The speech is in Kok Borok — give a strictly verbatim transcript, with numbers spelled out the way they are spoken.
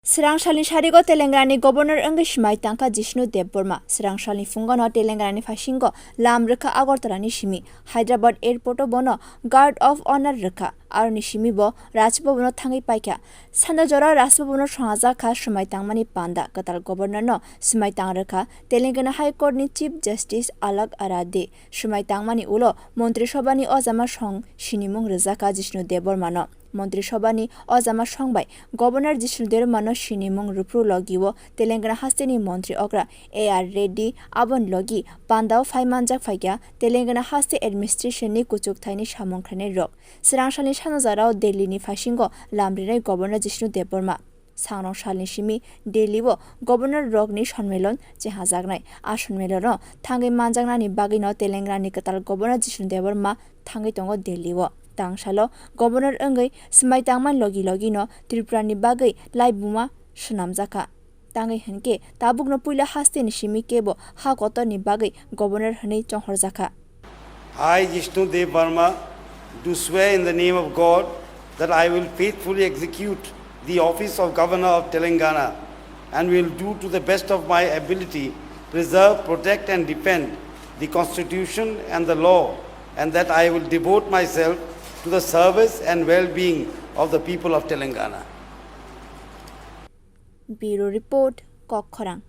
Srangsalni sarigo Telenganani Governor wngwi swmai tangkha Jishnu Debbarma. Srangsalni phungono Telenganani phasingo lam rwkha Agartalani simi. Hyderabad Airporto bono Guard of Honor rwkha. Aroni simi bo Raj Bhabono thangwi paikha. Sanda jora Raj Bhabono swngajakha swmai tangmani panda. Kwtal Governorno swmai tang rwkha Telangana High Courtni Chief Justice Alok Aradhye. Swmai tangmani ulo Montri Sobhani ojama song sinimung rwjakha Jishnu Debbarmano. Montri Sobhani ojama song bai Governor Jishnu Debbarmano sinimung rwphru logi o Telangana hasteni Montri okra A R Reddy aboni logi pandao phai manjak phaikha Telangana haste administrationni kuchuk thaini samung khlainai rok. Srangsalni sano jarao Delhini phasingo lam rinai Governor Jishnu Debbarma. Sangrong salni simi Delhi o Governor rokni sonmilon chehajaknai. A sonmilono thangwi manjaknani bagwino Telenganani kwtal Governor Jishnu Debbarma thangwi tongo Delhi o. Tangsalo Governor wngwi swmai tangmani logi logino Tripurani bagwi laibuma swnamjakha. Tangwi hwnkhe tabukno puila hasteni simi kebo ha kotorni bagwi Governor hwnwi chonghorjakha. I, Jishnu Debbarma, do swear in the name of God that I will faithfully execute the office of Governor of Telangana and will do to the best of my ability preserve, protect and defend the Constitution and the law, and that I will devote myself to the service and well-being of the people of Telangana. Bureau Report, Kokkhorang.